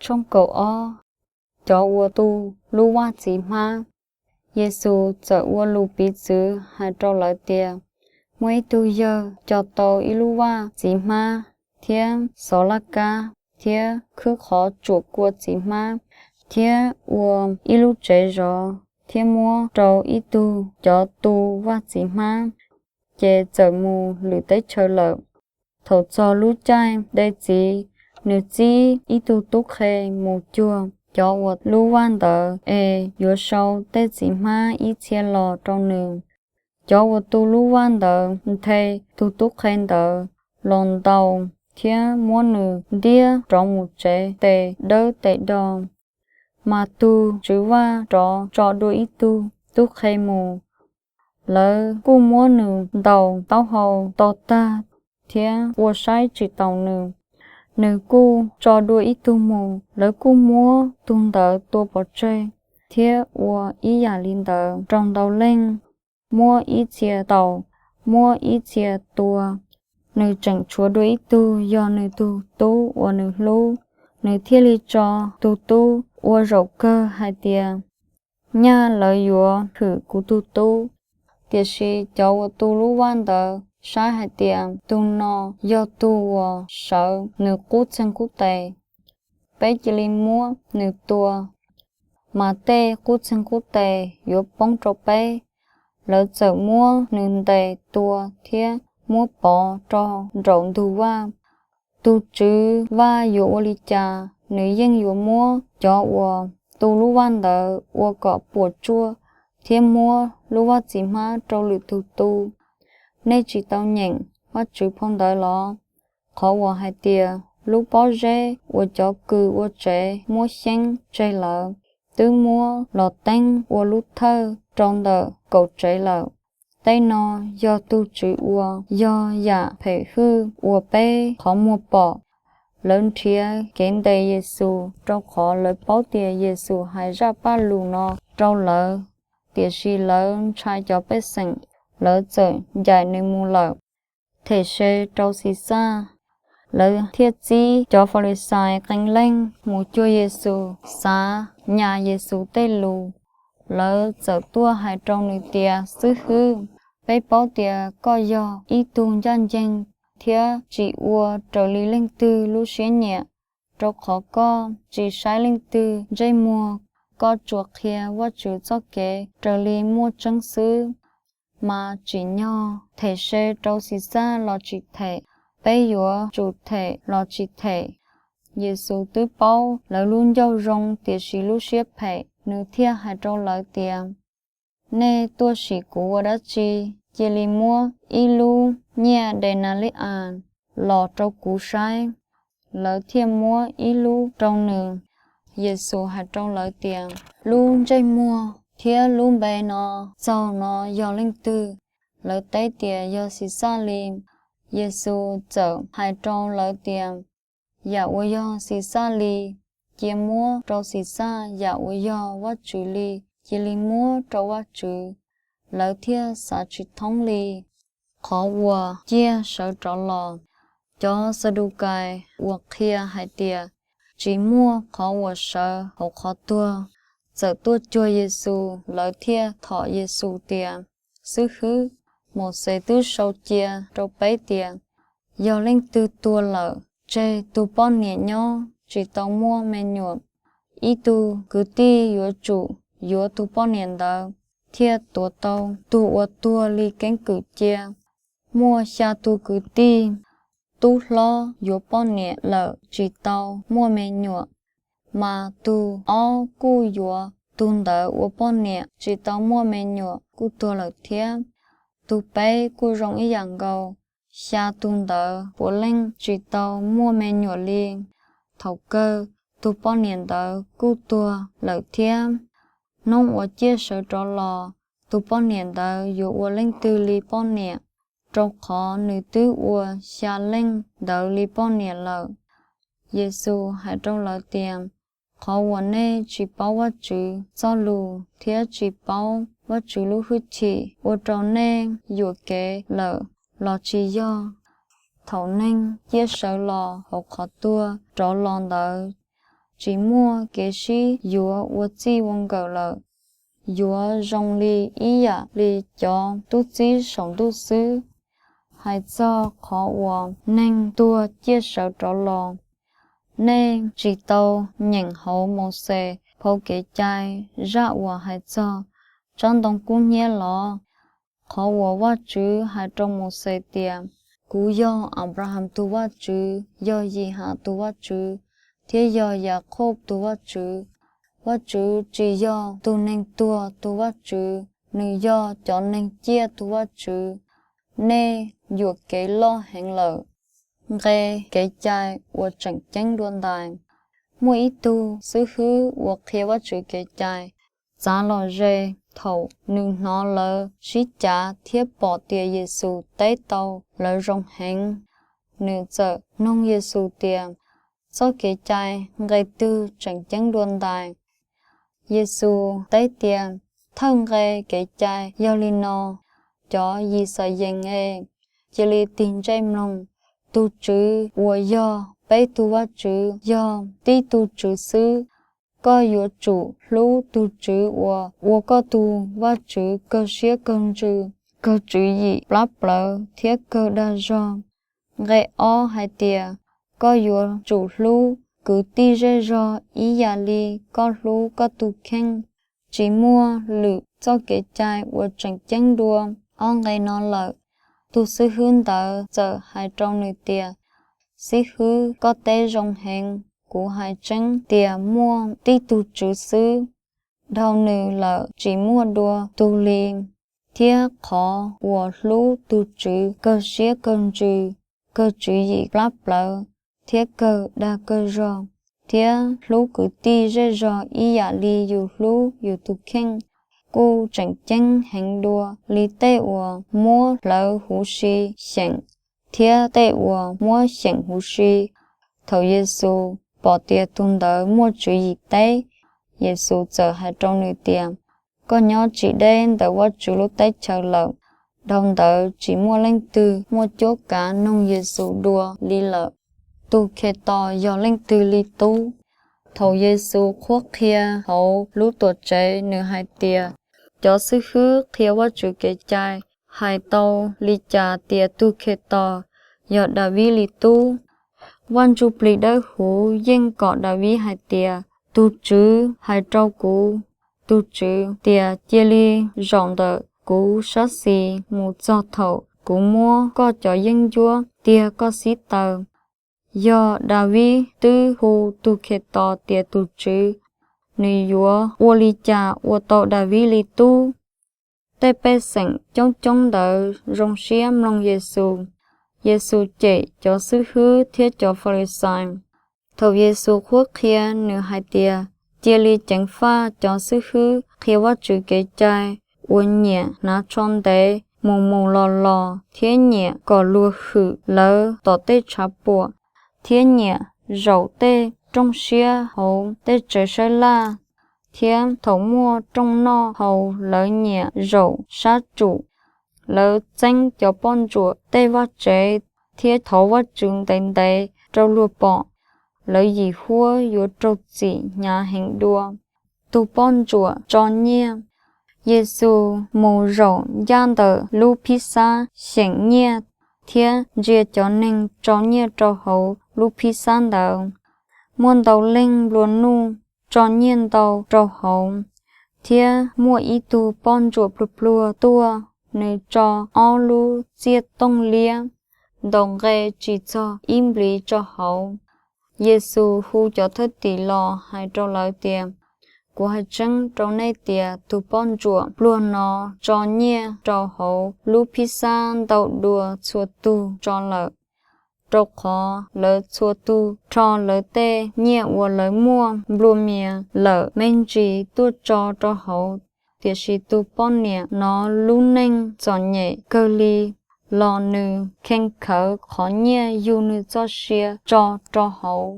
Rooj kaum ob. Cov uas tu lub vaj txiv hmab. Yexus txawm ua lus piv txwv hais rau lawv tias, Muaj ib tug yawg co tau ib lub vaj txiv hmab thiab xov laj kab thiab khwb qhov tsuam kua txiv hmab thiab ua ib lub tsev zov thiab muab rau ib tug cov tu vaj txiv hmab, ces txawm mus lwm teb chaws lawm. Thaum txog lub caij de txiv, nws txib ib tug tub qhe mus cuag cov uas lub vaj ntawd es yuav sau tej txiv hmab ib txhia los rau nws. Cov uas tu lub vaj ntawd nthe tus tub qhe ntawd los ntaus thiab muab nws ntiab rov mus tsev tes dawb tes do. Mas tus tswv vaj rov tso dua ib tug tub qhe mus, lawv kuj muab nws ntaus taub hau to tag thiab ua saib tsis taus nws. Nws kuj tso dua ib tug mus, lawv kuj muab tus ntawd tua pov tseg thiab ua ib yam li ntawd rau ntau leej, muab ib txhia taus, muab ib txhia tua. Nws tseem tshuav dua ib tug yog nws tus tub uas nws hlub, nws thiaj li tso tus tub ua zaum kawg hais tias nyaj lawv yuav hwm kuv tus tub. Tiam sis cov uas tu lub vaj ntawd saib hais tias tus no yog tus uas sawv nws qub txeeg qub tes, peb cia li muab nws tua, mas tej qub txeeg qub tes yuav poob rau peb. Lawv txawm muab nws ntes tua thiab muab pov rau nraum ntug vaj. Tus tswv vaj yuav ua li cas, nws yeej yuav muab cov uas tu lub vaj ntawd ua kom puas tsuaj thiab muab lub vaj txiv hmab rau lwm tus tu. Nej tsis tau nyeem Vajtswv phau ntawv los? Qhov uas hais tias lub pob zeb uas cov kws ua tsev muab xyeeb tseg lawm, twb muab los teeb ua lub thawj rau ntawm kaum tsev lawm. Tej no yog tus Tswv ua, yog yam phem hwj uas peb qhov muag pom. Lawv nrhiav kev ntes Yexus, rau qhov lawv paub tias Yexus hais zaj paj lus no rau lawv, tiam sis lawv ntshai cov pej xeem, lawv txawm ncaim nws mus lawm. Them se rau Xixaj. Lawv thiaj txib cov Falixais qee leej mus cuag Yexus, xav nyas Yexus tej lus. Lawv txawm tuaj hais rau nws tias, Xib hwb, peb paub tias koj yog ib tug ncaj ncees thiab tsis ua raws li leej twg lub siab nyiam, rau qhov koj tsis saib leej twg ntsej muag, koj tsuas qhia Vajtswv txoj kev raws li muaj tseeb xwb. Mas tsim nyog them se rau Xixaj los tsis them, peb yuav tsum them los tsis them? Yexus twb paub lawv lub ncauj zoo tiam sis lub siab phem, nws thiaj hais rau lawv tias, Nej tuaj sim kuv ua dab tsi? Cia li muab ib lub nyiaj des na li as los rau kuv saib. Lawv thiaj muab ib lub rau nws. Yexus hais rau lawv tias, Lub ntsej muag thiab lub npe no txaug no yog leej twg? Lawv teb tias, Yog Xixaj li. Yexus txawm hais rau lawv tias, Yam uas yog Xixaj li, cia muab rau Xixaj; yam uas yog Vajtswv li, cia li muab rau Vajtswv. Lawv thiaj xav tsis thoob li qhov uas ciaj sawv rov los. Cov Xadukais uas qhia hais tias tsis muaj qhov uas sawv hauv qhov tuag txawm tuaj cuag Yexus, lawv thiaj thov Yexus tias, Xib hwb, Mauxes twb sau cia rau peb tias yog leej twg tuag lawm tseg tus poj niam nyob tsis tau muaj me nyuam, ib tug kwv tij yuav tsum yuav tus poj niam ntawd thiaj tuav tau tus uas tuag li keeb kwm cia. Muaj xya tus kwv tij, tub hlob yuav poj niam lawm tsis tau muaj me nyuam, mas tus ob kuj yuav tus ntawd ua poj niam tsis tau muaj me nyuam kuj tuag lawm thiab. Tus peb kuj zoo ib yam nkaus, xya tus ntawd puav leej tsis tau muaj me nyuam li. Thaum kawg tus poj niam ntawd kuj tuag lawm thiab. Hnub uas ciaj sawv rov los, tus poj niam ntawd yuav ua leej twg li poj niam, rau qhov nws twb ua xya leej ntawd li poj niam lawm. Yexus hais rau lawv tias, Qhov uas nej tsis paub Vajtswv Txojlus thiab tsis paub Vajtswv lub hwj chim ua rau nej yuam kev lawm los tsis yog? Thaum neeg ciaj sawv los hauv qhov tuag rov los ntawd, tsis muaj kev sib yuav ua txij ua nkawm lawm, yuav zoo li ib yam li cov tub txib saum ntuj xwb. Hais txog qhov uas neeg tuag ciaj sawv rov los, nej tsis tau nyeem hauv Mauxes phau Kev cai zaj uas hais txog tsob ntoo kub hnyiab lod? Qhov uas Vajtswv hais rau Mauxes tias, Kuv yog Anplahas tus Vajtswv, yog Yihas tus Vajtswv, thiab yog Yakhob tus Vajtswv. Vajtswv tsis yog tus neeg tuag tus Vajtswv, nws yog cov neeg ciaj tus Vajtswv. Nej yuam kev loj heev lawm. Nqe kev cai uas tseem ceeb dua ntais. Muaj ib tug xib hwb uas qhia Vajtswv kev cai txav los ze thaum nws hnov lawv sib cav thiab pom tias Yexus teb tau lawv zoo heev. Nws txawm noog Yexus tias, Txoj kev cai nqe twg tseem ceeb dua ntais? Yexus teb tias, Thawj nqe kev cai yog li no: Cov Yixalayees es, cia li tig ntsej mloog. Tus Tswv uas yog peb tus Vajtswv yog tib tug Tswv xwb. Koj yuav tsum hlub tus Tswv uas ua koj tus Vajtswv kawg siab kawg ntsws, kawg tswv yim plab plawv thiab kawg dag zog. Nqe ob hais tias, Koj yuav tsum hlub kwv tij zej zog ib yam li koj hlub koj tus kheej. Tsis muaj lwm txoj kev cai uas tseem ceeb dua ob nqe no lawm. Tus xib hwb ntawd txawm hais rau nws tias, Xib hwb, koj teb zoo heev. Kuv hais tseeb tias muaj tib tug Tswv xwb. Dhau nws lawm tsis muaj dua tug li. Thiab qhov uas hlub tus Tswv kawg siab kawg ntsws, kawg tswv yim plab plawv, thiab kawg dag kawg zog, thiab hlub kwv tij zej zog ib yam li yus hlub yus tus kheej, kuj tseem ceeb heev dua li tej uas muab hlawv huv si xyeem thiab tej uas muab xyeem huv si. Thaum Yexus pom tias tus ntawd muaj tswv yim teb, Yexus txawm hais rau nws tias, Koj nyob tsis deb ntawm Vajtswv lub teb chaws lawm. Dhau ntawd tsis muaj leej twg muaj cuab kav noog Yexus dua li lawm. Tus Khetos yog leej twg li tub? Thaum Yexus qhuab qhia hauv lub Tuamtsev, nws hais tias, Cov xib hwb qhia Vajtswv kev cai hais tau li cas tias tus Khetos yog Daviv li tub? Vaj Ntsujplig Dawbhuv yeej kom Daviv hais tias, Tus Tswv hais rau kuv tus Tswv tias, Cia li zaum ntawm kuv sab xis mus txog thaum kuv muab koj cov yeeb ncuab tiag koj xib taws. Yog Daviv twb hu tus Khetos tias tus Tswv, nws yuav ua li cas ua tau Daviv li tub? Tej pej xeem coob coob ntawd zoo siab mloog Yexus. Yexus cem cov xib hwb thiab cov Falixais. Thaum Yexus qhuab qhia, nws hais tias, Cia li ceev faj cov xib hwb qhia Vajtswv kev cai uas nyiam hnav tsho ntev mus mus los los thiab nyiam kom luag hwm lawv tom tej tshav puam, thiab nyiam zaum tej rooj siab hauv tej tsev sab laj, thiab thaum muaj rooj noj haus lawv nyiam zaum sab tsum. Lawv txeeb cov poj ntsuam tej vaj tsev thiab thov Vajtswv ntev ntev rau luag pom. Lawv yim huab yuav raug txim hnyav heev dua. Tus poj ntsuam tso nyiaj. Yexus mus zaum ncaj ntawm lub phij xab xyeem nyiaj thiab ntsia cov neeg tso nyiaj rau hauv lub phij xab ntawd. Muaj ntau leej nplua nuj tso nyiaj ntau rau hauv, thiab muaj ib tug poj ntsuam pluag pluag tuaj, nws tso ob lub tsiaj tooj liab ntaus nqe tsis txog ib nplis rau hauv. Yexus hu cov thwj tim los hais rau lawv tias, Kuv hais tseeb rau nej tias tus poj ntsuam pluag no tso nyiaj rau hauv lub phij xab ntau dua txhua tus tso lawm, rau qhov lawv txhua tus rho lawv tej nyiaj uas lawv muaj nplua mias lawm me ntsis tuaj tso rau hauv. Tiam sis tus poj niam no lub neej txom nyem kawg li, los nws kheej khawv qhov nyiaj yug nws txoj sia tso rau hauv.